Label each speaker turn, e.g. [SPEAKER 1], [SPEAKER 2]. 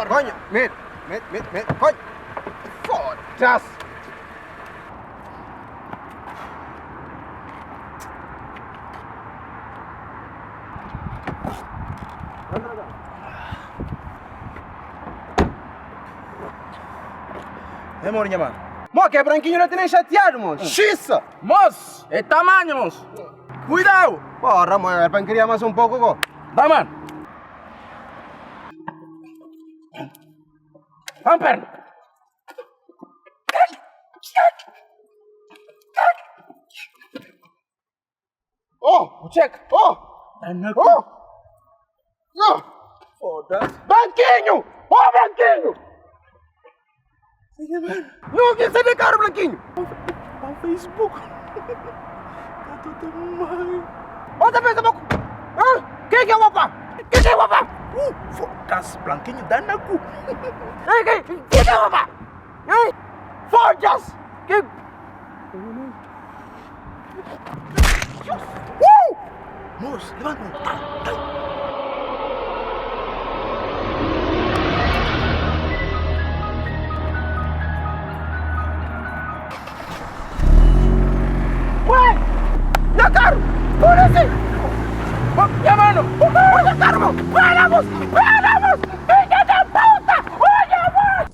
[SPEAKER 1] Coño, met, met, met, met, coño. Foda-se.
[SPEAKER 2] É mori nha mano.
[SPEAKER 1] Mo, que branquinho não te nem chateado, mo. Xissa!
[SPEAKER 2] Mos, é tamanho, mos. Cuidado!
[SPEAKER 1] Porra, mo, era pra criar mais um pouco, go.
[SPEAKER 2] Dá, mano. Vamos, perna.
[SPEAKER 1] Oh,
[SPEAKER 2] Check.
[SPEAKER 1] oh, oh. Não.
[SPEAKER 2] Foda-se.
[SPEAKER 1] Branquinho! Oh, Branquinho! Não, que sai de carro, Branquinho!
[SPEAKER 2] Para o Facebook. Tá tudo mãe.
[SPEAKER 1] Outra vez, pouco. Hã? Quem que é o papá? Quem que é o papá?
[SPEAKER 2] Foda-se, Branquinho dá na cu.
[SPEAKER 1] Ei, quem, quem que é o papá? Ei, Foda-se! Quem... Uh!
[SPEAKER 2] Moço, levanta. Tá, tá.
[SPEAKER 1] Ué! Meu carro! Polícia! Minha mano! Olha o carro, mano! Paramos! Paramos! Filha da puta! Olha, mano!